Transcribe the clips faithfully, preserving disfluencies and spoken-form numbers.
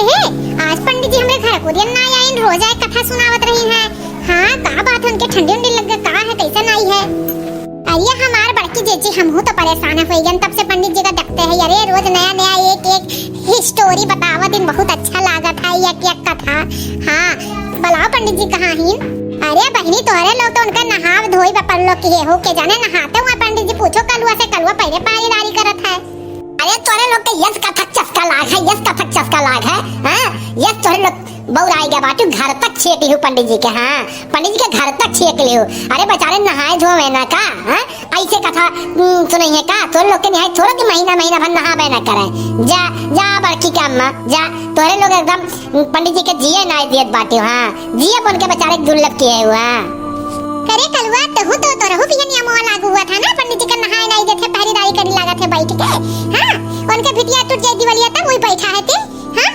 हे, आज पंडित जी हमरे घर को दिन ना आइन, रोज आए कथा सुनावत रही हैं। हाँ, का बात है, उनके ठंडी उंडी लग गए, का है, कैसे नाई है? अरे हमार बड़की जीजी, हमहू तो परेशान है, होइगन तब से पंडित जी का देखते हैं। अरे रोज नया नया एक एक स्टोरी बतावत दिन, बहुत अच्छा लागत है एक एक कथा। हाँ, बुलाओ पंडित जी कहाँ हीं? अरे बहिनी, तोहरे लोग तो उनका नहाव धोई बपर लोग किहे हो, के जाने नहाते हुए पंडित जी, पूछो कलुआ से, कलुआ पहले पारीदारी करत है। अरे तोरे लोग के यस कथक चस्का लाग है, यस कथक चस्का लाग है, हाँ? यस तोरे लोग बौराई गया बाटू, घर तक छेक लिहू पंडित जी के, हाँ? पंडित जी के घर तक छेक लिहू। अरे बेचारे नहाए धोवे ना का, हाँ? ऐसे कथा, हम्म, सुनई है का? तोरे लोग के निहाय थोड़ा के महीना, महीना भर नहाबे ना करे। जा, जा बड़की के अम्मा, जा। तोरे लोग एकदम पंडित जी के जिए ना दियत बाटू, हाँ? जिए बन के बेचारे दुर्लभ किहे हुआ। करे कलुआ, तहू तो, तोरहू पिया नियमवा लागू हुआ था ना, पंडित जी का नहाए नाई देथे, पहरेदारी करी लागत है बैठ के। हाँ, उनके भिटिया टूट जाए दिवलिया तब वही बैठा है ते। हाँ?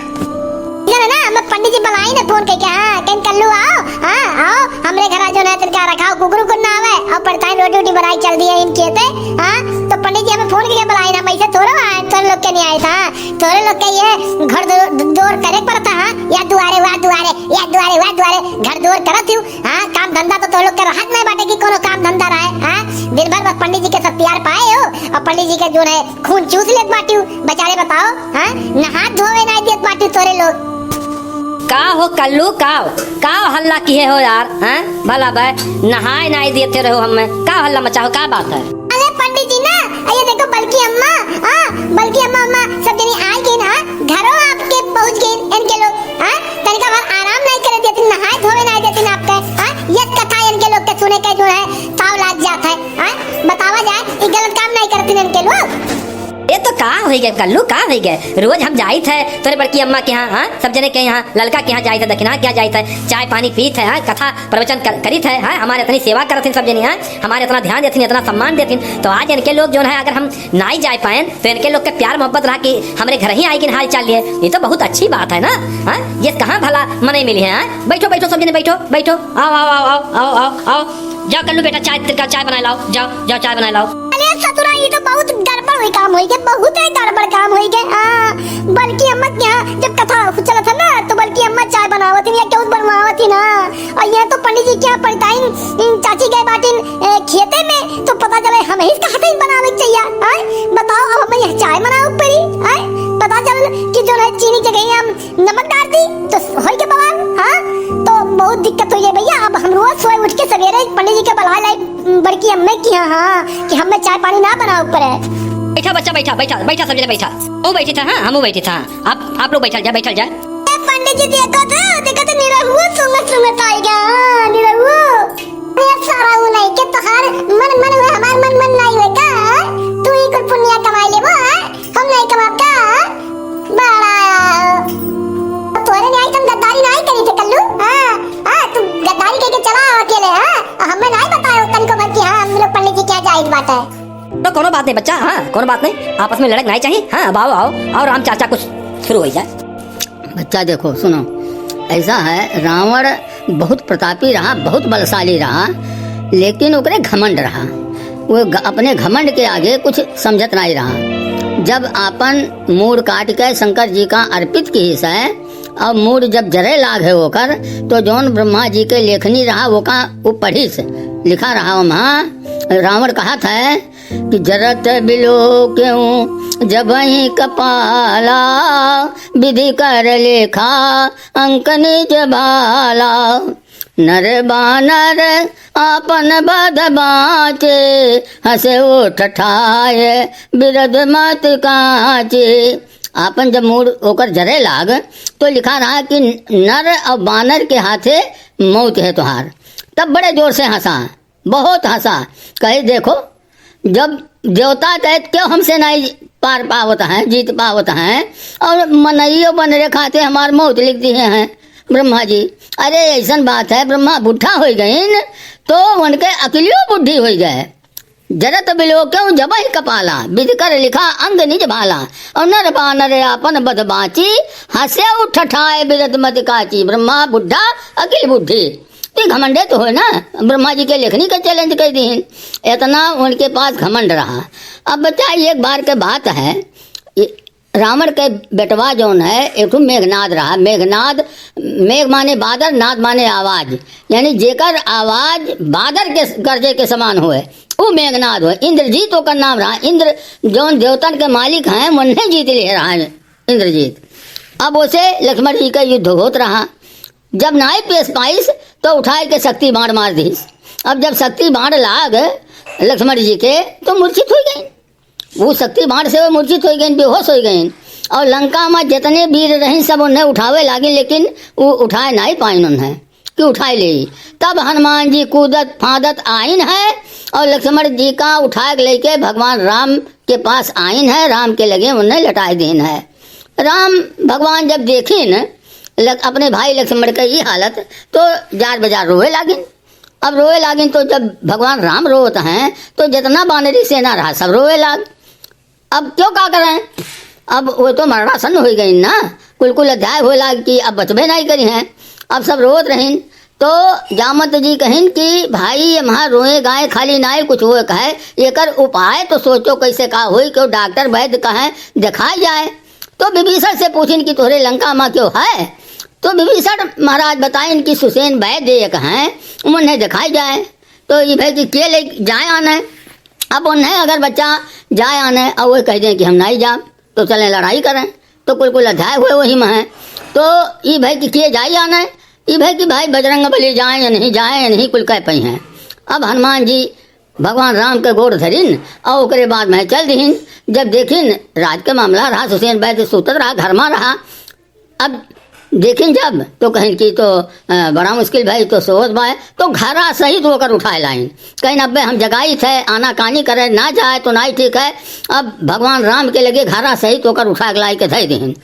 जाने ना, हमें पंडित जी बुलाई ना फोन करके, हाँ, कहीं कल्लू आओ, हाँ, आओ, हमरे घर जो ना तिनका रखाओ, कुकुर को ना आवे, और पड़ता है रोटी वोटी बनाई चल दिए इनके ते, हाँ, तो पंडित जी हमें फोन करके बुलाई ना, मैं इसे थोड़ा आए, थोड़े लोग के नहीं आए था, थोड़े लोग के ये घर दो-, दौर करे पड़ता, हाँ, या दुआरे हुआ दुआरे, या दुआरे हुआ दुआरे, घर दौर करत हूँ, हाँ, काम धंधा तो तोह लोग के रहत नहीं बाटे कि कोनो काम धंधा रहे, हाँ? दिन भर बस पंडित जी के सब प्यार पाए हो और पंडित जी के जो है खून चूस लेत बाटी हो। बेचारे बताओ, हाँ? नहात धोवे नहीं देत बाटी तोरे लोग। का हो कल्लू, का हो? का हो हल्ला किहे हो यार, हाँ? भला बे, नहाए नहीं देते रहो हमें, का हल्ला मचाओ, का बात है? अरे पंडित जी ना, ये देखो बल्कि अम्मा, हाँ, बल्कि अम्मा, अम्मा, सब जनी आई गई ना, घरों आपके पहुँच गई इनके लोग, हाँ? तनिका भर आराम नहीं करे देती, नहाए धोवे नहीं देती ना आपके, हाँ? ये कथा इनके लोग के सुने के जो है, ताव लाग जात है, हाँ? बतावा जाए, ये गलत काम नहीं करती इनके लोग। ये तो का होई गए कल्लू, का होई गए? रोज हम जाइत है तोरे बड़की अम्मा के यहाँ, हाँ? सब जने के यहाँ, ललका के यहाँ जाइत है, दक्षिणा के यहाँ जाइत है, चाय पानी पीत है, हाँ? कथा प्रवचन कर, करित है, हाँ? हमारे इतनी सेवा करत हैं सब जने, हाँ? हमारे इतना ध्यान देथिन, इतना सम्मान देथिन, तो आज इनके लोग जो है अगर हम नाई जाए पाएन, तो इनके लोग के प्यार मोहब्बत रहा कि हमरे घर ही आई के हाल चाल लिए। ये तो बहुत अच्छी बात है ना, हाँ? ये कहाँ भला मनई मिली है, हाँ? बैठो, बैठो, सब जने बैठो, बैठो, आओ, आओ, आओ, आओ, आओ, आओ, आओ। जाओ कल्लू बेटा, चाय, तिनका चाय बनाए लाओ, जाओ, जाओ, चाय बनाए लाओ। अरे ससुरा, ये तो बहुत गड़बड़ हुई काम हुई के, बहुत ही गड़बड़ काम हुई के। हाँ, बल्कि अम्मा के यहाँ जब कथा चलत है ना, तो बल्कि अम्मा चाय बनावत ही या क्यों बनवावत ही ना। और ये तो पंडित जी के यहाँ पड़ताइन, इन चाची गए बाटिन, ए, खेते में, तो पता चले हम ही इसका हाथ ही बनावे के चाहिए, आय? बताओ, अब हमें यह चाय बनावे पड़ी, आय? पता चल कि जो है चीनी के जगह हम नमक डाल दी, तो होई के बवाल, हाँ? तो बहुत दिक्कत होई है भैया, अब हम रोज सोए उठ के सवेरे पंडित जी के बुला लाई, बड़की अम्मे की यहाँ, हाँ, कि हमें चाय पानी ना बनावे पड़े। बैठा बच्चा, बैठा, बैठा, बैठा, सब जने बैठा। वो बैठी था, हाँ, हम वो बैठी था। आप, आप लोग बैठल जा, बैठल जा। ए, पंडित जी, देखो तो, देखो तो, निरहुआ सुंगत सुंगत आई गया, हाँ, निरहुआ। ए, सारा ऊ नहीं के तोहार मन, मन हुए, हमार मन, मन नहीं हुए का? तू ही कुल पुण्य कमाई लेबो, हाँ? हम नहीं कमाब का? बड़ा, तोरे नहीं आई, तुम गद्दारी नहीं करी थे कल्लू, हाँ? हाँ, तू गद्दारी करके चला आओ अकेले, हाँ? और हमें नहीं बताया तनिको भर कि हाँ, हम लोग पंडित जी क्या जाहिर बात है। तो कोनो बात नहीं बच्चा, हाँ, कोनो बात नहीं, आपस में लड़क नहीं चाहिए। हाँ, अब आओ, आओ, आओ, राम चाचा कुछ शुरू हो जाए। बच्चा देखो, सुनो, ऐसा है, रावण बहुत प्रतापी रहा, बहुत बलशाली रहा, लेकिन ओकरे घमंड रहा। वो ग-, अपने घमंड के आगे कुछ समझत नहीं रहा। जब आपन मूड़ काट के शंकर जी का अर्पित किहिस है, और मूड़ जब जरे लाग है ओकर, तो जौन ब्रह्मा जी के लेखनी रहा, ओका वो पढ़िस, लिखा रहा वहाँ। रावण कहत है, कि जरत बिलोक्यों जबहिं कपाला, विधि कर लेखा अंक निज भाला। नर बानर आपन बध बाँचे, हँसे ओठ ठाए बिरध मति काँचे। आपन जब मूड़ ओकर जरे लाग, तो लिखा रहा कि नर और बानर के हाथे मौत है तोहार। तब बड़े जोर से हँसा, बहुत हँसा, कहे, "देखो, जब देवता दैत्य क्यों हमसे नहीं पार पावत हैं, जीत पावत हैं, और मनइयो बनरे खाते हमार मौत लिख दिए हैं ब्रह्मा जी।" अरे, ऐसन बात है, ब्रह्मा बुढ़ा होइ गइन, तो उनके अकिलियो बुढ़ी होइ गए। जरत बिलोक्यों जबहिं कपाला, विधि कर लेखा अंक निज भाला, और नर बानर आपन बध बाँची, हँसे ओठ ठाए बिरध मति काँची। ब्रह्मा बुढ़ा, अकिल बुढ़ी। तो घमंडे तो होए ना, ब्रह्मा जी के लेखनी के challenge कर दीन, इतना उनके पास घमंड रहा। अब बच्चा, एक बार के बात है, ये रावण के बेटवा जौन है, एक ठो मेघनाद रहा। मेघनाद, मेघ माने बादर, नाद माने आवाज, यानी जेकर आवाज बादर के गरजे के समान होए, उ मेघनाद होए। इंद्रजीत ओकर नाम रहा। इंद्र जौन देवतन के मालिक हैं, उन्हें जीत ले रहा है इंद्रजीत। अब ओसे लक्ष्मण जी का युद्ध होत रहा। जब नाई पेश पाइस, तो उठाए के शक्ति बाण मार दीस। अब जब शक्ति बाण लाग लक्ष्मण जी के, तो मूर्छित हो गई। वो शक्ति बाण से वो मूर्छित हो गई, बेहोश हो गई। और लंका में जितने वीर रही, सब उन्हें उठावे लागिन, लेकिन वो उठाए नाई पाइन उन्हें कि उठाए ले। तब हनुमान जी कूदत फादत आइन है और लक्ष्मण जी का उठा के लेके भगवान राम के पास आइन है, राम के लगे उन्हें लटाए दीन है। राम भगवान जब देखिन लक-, अपने भाई लक्ष्मण के ये हालत, तो जार बजार रोवे लागिन। अब रोवे लागिन, तो जब भगवान राम रोवत हैं, तो जितना बानरी सेना रहा, सब रोवे लाग। अब क्यों का करें? अब वो तो मरणासन्न हो गई ना, कुल कुल अध्याय हो लाग कि अब बचबे नहीं करी हैं। अब सब रोवत रहिन, तो जामवंत जी कहिन कि भाई, ये महा रोए गाए खाली नाई कुछ वो कहे, एकर उपाय तो सोचो कैसे का होई, क्यों डॉक्टर वैद्य कहे दिखाई जाए। तो विभीषण से पूछिन कि तोहरे लंका में क्यों है? तो विभीषण महाराज बताइन कि सुसेन वैद्य एक हैं, उन्हें दिखाई जाए। तो ये भाई कि के ले जाए आने। अब उन्हें अगर बच्चा जाए आने और वो कह दें कि हम नहीं जाब, तो चले लड़ाई करें। तो कुल कुल अध्याय हुए वही में है। तो ये भाई कि के जाए आने, ये भाई कि भाई बजरंग बली जाए या नहीं जाए या नहीं कुल कह पाई हैं। अब हनुमान जी भगवान राम के गोड़ धरिन और ओकरे बाद में चल दिहिन। जब देखिन रात के मामला रहा, सुसेन वैद्य सूतत रहा, घर में रहा। अब देखिन जब, तो कहिन कि तो, अ, बड़ा मुश्किल भाई, तो सोवत बाय, तो घरा सहित होकर उठाए लाइन। कहिन अबे हम जगाई थे, आनाकानी करे, ना जाए तो नाई ठीक है। अब भगवान राम के लगे घरा सहित होकर उठा के लाई के धई दिहिन।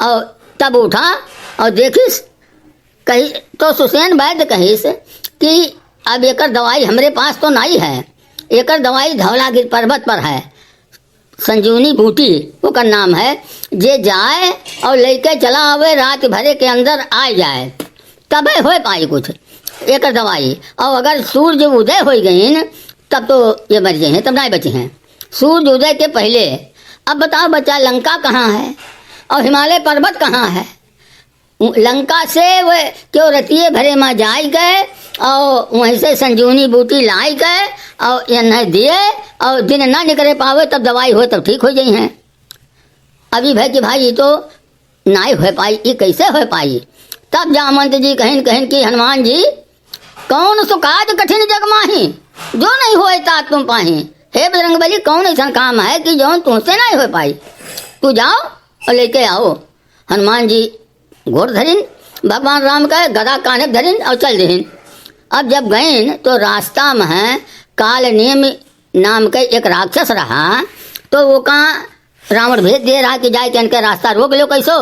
और तब उठा और देखिस, कही तो सुसेन वैद्य कहिस कि अब एकर दवाई हमरे पास तो नाई है, एकर दवाई धौलागिर पर्वत पर है। संजीवनी बूटी ओकर नाम है, जे जाए और लेके चला आवे, रात भरे के अंदर आ जाए, तबे होए पाई कुछ एकर दवाई। और अगर सूरज उदय हो गईन, तब तो ये मर जाए हैं, तब नाई बचे हैं सूरज उदय के पहले। अब बताओ बच्चा, लंका कहाँ है और हिमालय पर्वत कहाँ है? उ-, लंका से वे क्यों रतिये भरे में जाए गए और वहीं से संजीवनी बूटी लाए गए और इन्हें दिए और दिन ना निकले पावे, तब दवाई हो, तब ठीक हो जाई हैं। अभी भाई कि भाई, ये तो नाई हो पाई, ये कैसे हो पाई? तब जामवंत जी कहिन, कहिन कि हनुमान जी, कौन सो काज कठिन जग माही, जो नहीं होए तात तुम पाही। हे बजरंग बली, कौन ऐसा काम है कि जौन तुमसे नहीं हो पाई? तू जाओ और लेके आओ। हनुमान जी गोड़ धरिन, भगवान राम का गदा कान्हे धरिन और चल दिहिन। अब जब गईन तो रास्ता में है काल नेम नाम के एक राक्षस रहा, तो वो कहाँ रावण भेज दे रहा कि जाए के इनके रास्ता रोक लो कैसो,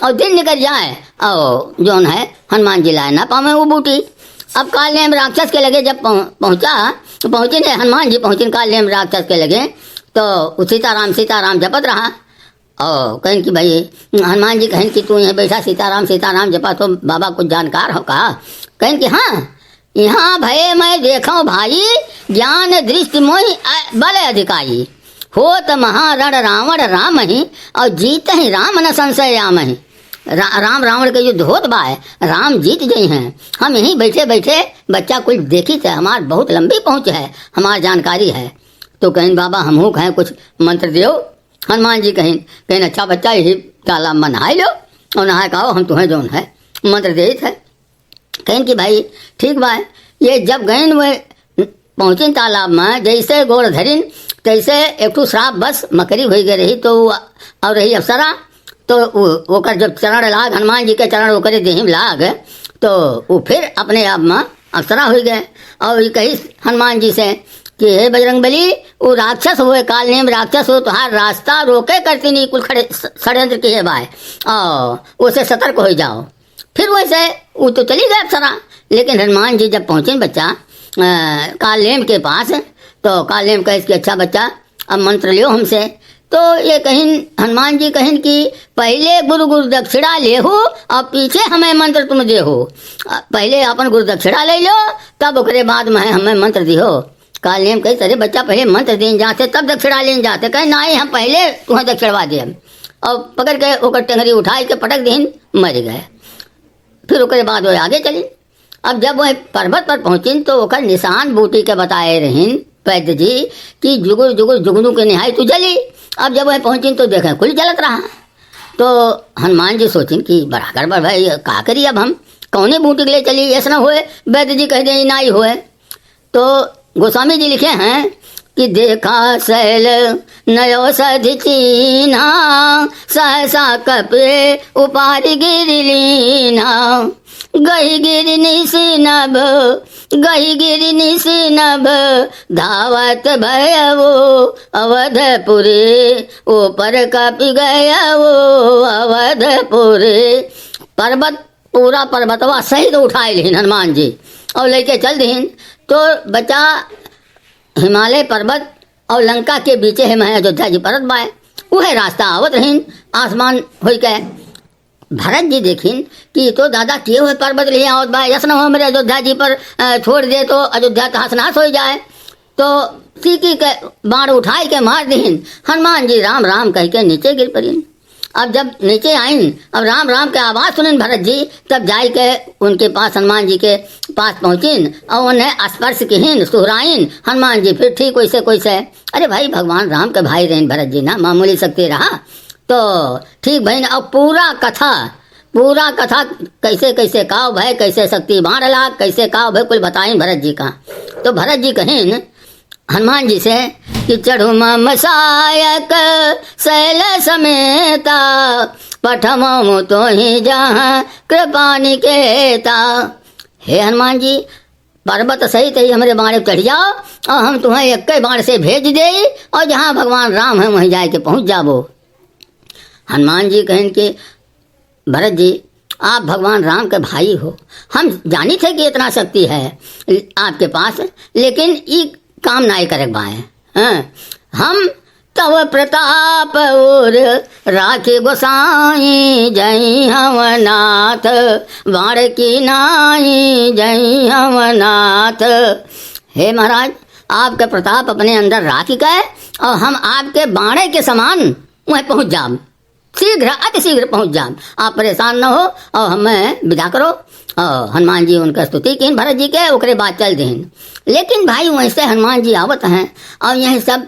और दिन निकल जाए और जौन है हनुमान जी लाए ना पावे वो बूटी। अब काल नेम राक्षस के लगे जब पहुँ-, पहुँचा, तो पहुँचिन है हनुमान जी, पहुँचिन काल नेम राक्षस के लगे, तो वो सीताराम सीताराम जपत रहा। और कहिन कि भाई, हनुमान जी कहिन कि तू यहाँ बैठा सीताराम सीताराम जपा, तो बाबा कुछ जानकार हो का? कहिन कि हाँ, यहाँ भय मैं देखो भाई, ज्ञान दृष्टि मोहि अ-, बल अधिकारी। होत महारण रावण रामहि, और जीतहि राम न संशय आमहि। रा-, राम रावण के युद्ध होत बा, राम जीत गई हैं। हम यहीं बैठे बैठे बच्चा कुछ देखी थे, हमार बहुत लंबी पहुँच है, हमार जानकारी है। तो कहिन बाबा, हमहू कहें कुछ मंत्र दियो। हनुमान जी कहिन, कहिन अच्छा बच्चा, यही तालाब में नहाई लो और नहाए के आओ, हम तुम्हें जौन है मंत्र देत है। कहिन कि भाई ठीक बा। ये जब गइन वे पहुँचिन तालाब में, जैसे गोड़ धरिन तैसे एक ठो श्राप बस मकरी हुई गई रही, तो वो और रही अप्सरा, तो वो, ओकर जब चरण लाग, हनुमान जी के चरण ओकरे देही में लाग, तो वो फिर अपने आप में अप्सरा हुई गए। और ये कही हनुमान जी से कि हे बजरंग बली, वो राक्षस हुए, काल नेम राक्षस हो, तुहार रास्ता रोके करती नहीं, कुल खड़े ष-, षड्यंत्र किहे बाय, और उसे सतर्क हो जाओ। फिर वैसे वो तो चली गए अप्सरा, लेकिन हनुमान जी जब पहुँचे बच्चा, अ, काल नेम के पास, तो काल नेम कहे कि अच्छा बच्चा, अब मंत्र लियो हमसे। तो ये कहिन, हनुमान जी कहिन कि पहले गुरु गुरु दक्षिणा लेहु और पीछे हमें मंत्र तुम देहु। अ, पहले अपन गुरु दक्षिणा ले लो, तब ओकरे बाद में हमें मंत्र दिहो। काल नेम कही, अरे बच्चा, पहले मंत्र देन जाते, तब दक्षिणा लेन जाते। कहे, नहीं, हम पहले तुम्हें दक्षिणवा देब। और पकड़ के ओकर टेंगरी उठाई के पटक दिहिन, मरि गए। फिर ओकरे बाद वो आगे चलिन। अब जब वह पर्वत पर पहुँचिन तो ओकर निशान बूटी के बताए रहिन वैद्य जी कि जुगुर जुगुर जुगनू के निहाई तू जली। अब जब वह पहुँचिन तो देखें कुल जलत रहा। तो हनुमान जी सोचिन कि बड़ा गड़बड़ भाई, का करी अब हम, कौने बूटी के ले चली, ऐसा ना होए वैद्य जी कह दे नाई होए। तो गोस्वामी जी लिखे हैं कि देखा सैल नयो सधि चीन्हा, सहसा कपे उपारि गिरि लीन्हा। गहि गिरि निसि नभ, गहि गिरि निसि नभ, धावत भयवो अवधपुरी, ऊपर कपि गयवो अवधपुरी। पर्वत पूरा पर्वतवा सहित उठाए लिहिन हनुमान जी और लेके चल दिहिन। तो बचा हिमालय पर्वत और लंका के बीचे है महे अयोध्या जी परत बाय। उहे रास्ता आवत रहिन आसमान होई के। भरत जी देखिन कि ये तो दादा किए हुए पर्वत लिए आवत बाय, यस न हो मेरे अयोध्या जी पर, अ, छोड़ दे तो अयोध्या तहस नहस हो जाए। तो सीकी के बाण उठाई के मार दिहिन। हनुमान जी राम राम कह के नीचे गिर पड़िन। अब जब नीचे आइन, अब राम राम के आवाज सुनिन भरत जी, तब जाई के उनके पास, हनुमान जी के पास पहुँचिन और उन्हें स्पर्श किहिन, सुहराइन। हनुमान जी फिर ठीक वैसे कोइसे। अरे भाई, भगवान राम के भाई रहिन भरत जी ना, मामूली शक्ति रहा। तो ठीक भइन, अब पूरा कथा, पूरा कथा कैसे कैसे काव भय, कैसे शक्ति बाण लाग, कैसे काव भय, कुल बताइन भरत जी का। तो भरत जी कहिन, हनुमान जी से कि चढ़ु मम सायक सैल समेता, पठमहु तोहि जहाँ कृपा निकेता। हे हनुमान जी, पर्वत सहित ही हमरे बाणे पे चढ़ जाओ और हम तुम्हें एक ही बाण से भेज देई और जहाँ भगवान राम हैं वहीं जाए के पहुँच जाबो। हनुमान जी कहें कि भरत जी, आप भगवान राम के भाई हो, हम जानी थे कि इतना शक्ति है आपके पास, लेकिन ई काम नाई करे बाए। हाँ, हम तव प्रताप और राखे गोसाई, जई हम नाथ बाण की नाई, जई हम नाथ। हे महाराज, आपके प्रताप अपने अंदर राखी के और हम आपके बाणे के समान वहीं पहुँच जाब। शीघ्र, अति शीघ्र पहुँच जान, आप परेशान न हो और हमें विदा करो। और हनुमान जी उनका स्तुति किन भरत जी के, ओकरे बाद चल दिहिन। लेकिन भाई, वैसे हनुमान जी आवत हैं और यह सब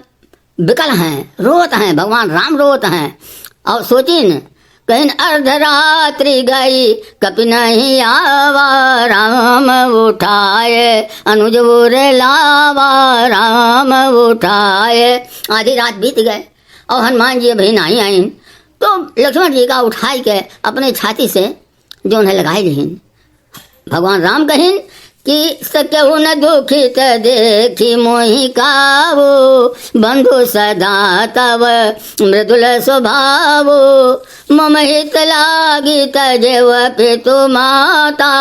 विकल हैं, रोत हैं, भगवान राम रोत हैं। और सोचिन, कहिन अर्धरात्रि गई कपि नहीं आवा, राम उठाए अनुज उर लावा, राम उठाए। आधी रात बीत गए और हनुमान जी अभी नहीं आइन। तो लक्ष्मण जी का उठाई के अपने छाती से जौन है लगाए लिहिन। भगवान राम कहिन कि सकहु न दुखित देखि मोहि कावो, बंधु सदा तव मृदुल स्वभावो। मम हित लागी तजेव पितु माता,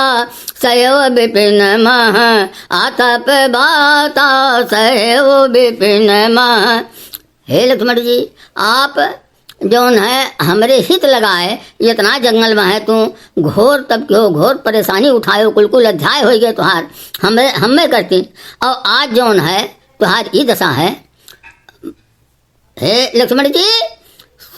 सहेव विपिन मह आतप बाता, सहेव विपिन मह। हे लक्ष्मण जी, आप जौन है हमरे हित लगाए, इतना जंगल में है तू, घोर तप कियो, घोर परेशानी उठायो, कुल कुल अध्याय होइ गए तुहार, हमें, हमें करती। और आज जौन है तुहार ई दशा है। हे लक्ष्मण जी,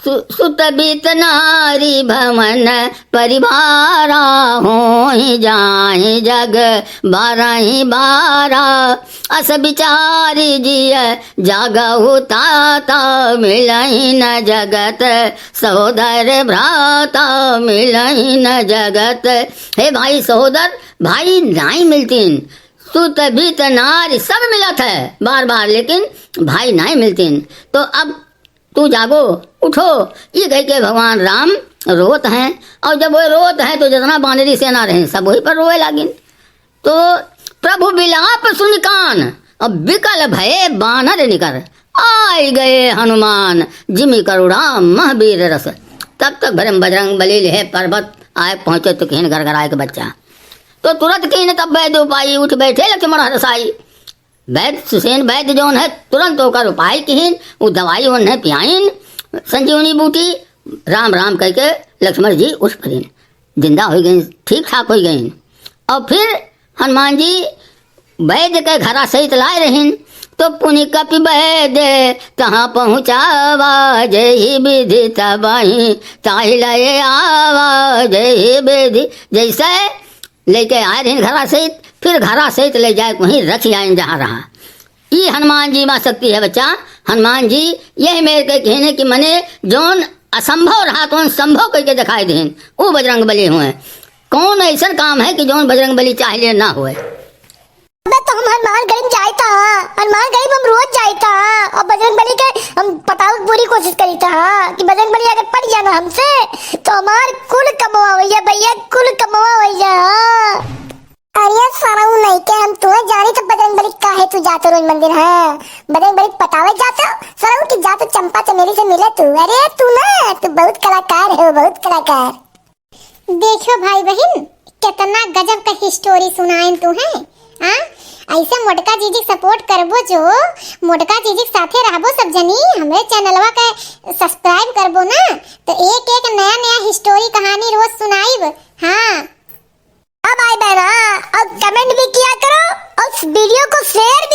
सु-, सुत बीत नारी भवन परिवारा, होई जाहि जग बारहि बारा। अस बिचारी जिय जागहु ताता, मिलहि न जगत सहोदर भ्राता, मिलहि न जगत। हे भाई सहोदर, भाई नाई मिलतीन। सुत बीत नारी सब मिलत है बार बार, लेकिन भाई नाई मिलतीन। तो अब तू जागो, उठो, ई कह के भगवान राम रोत हैं। और जब वो रोत हैं तो जितना बानरी सेना रहे सब वही पर रोए लागिन। तो प्रभु विलाप सुनि कान, अब विकल भये बानर निकर, आइ गए हनुमान जिमि करुणा महावीर रस। तब तक भरम बजरंग बली लिहे पर्वत आए पहुँचे तो किहिन गरगराए के बच्चा। तो तुरंत किहिन तब वैद्य उपाई, उठ बैठे लक्ष्मण हरसाई। वैद्य सुसेन वैद्य जौन है, तुरंत ओकर उपाय किहिन, उ दवाई ओन्हें पियाइन, संजीवनी बूटी, राम राम कह के लक्ष्मण जी उठ पड़िन, जिंदा होइ गइन, ठीक ठाक होइ गइन। और फिर हनुमान जी वैद्य के घरा सहित लाए रहिन, तो पुनि कपि वैद्य तहाँ पहुँचावा, जेहि विधि तबहि ताहि लय आवा, जेहि विधि। जैसे लेके आए रहिन घरा सहित, फिर घरा सहित ले जाए वहीं रखि आइन जहाँ रहा। ई हनुमान जी मा शक्ति है बच्चा। हनुमान जी यही मेर के कहने कि मने जौन असंभव रहा तौन संभव कइके देखाइ देहिन, ऊ बजरंग बली हुए। कौन ऐसन काम है कि जौन बजरंग बली चाह लिए ना हुए? अबे तो हम हनुमान गढ़ी में जाइत ह, हनुमान गढ़ी में हम रोज जाइत ह, और बजरंग बली के हम पटावे के पूरी कोशिश करीत ह कि बजरंग बली अगर पट जाना हमसे तो हमार कुल कमवा होइ जा भैया, कुल कमवा होइ जा। अरे सरऊ नहीं के हम तुहे जानी तो बजरंग बली काहे तू जातो रोज मंदिर, हाँ? बजरंग बली पटावे जातो, सरऊ की जातो चंपा चमेली से मिले तू। अरे तू ना, तू बहुत कलाकार हो, बहुत कलाकार। देखो भाई बहिन, कितना गजब का हिस्टोरी सुनाइन तुहे, हाँ? ऐसे मोटका जीजी सपोर्ट करबो जो, मोटका जीजी के साथे रहबो सब जनी, हमरे चैनलवा के सब्सक्राइब करबो ना, तो एक एक नया नया हिस्टोरी कहानी रोज सुनाइब। हाँ। अब आई बहना, और कमेंट भी किया करो और वीडियो को शेयर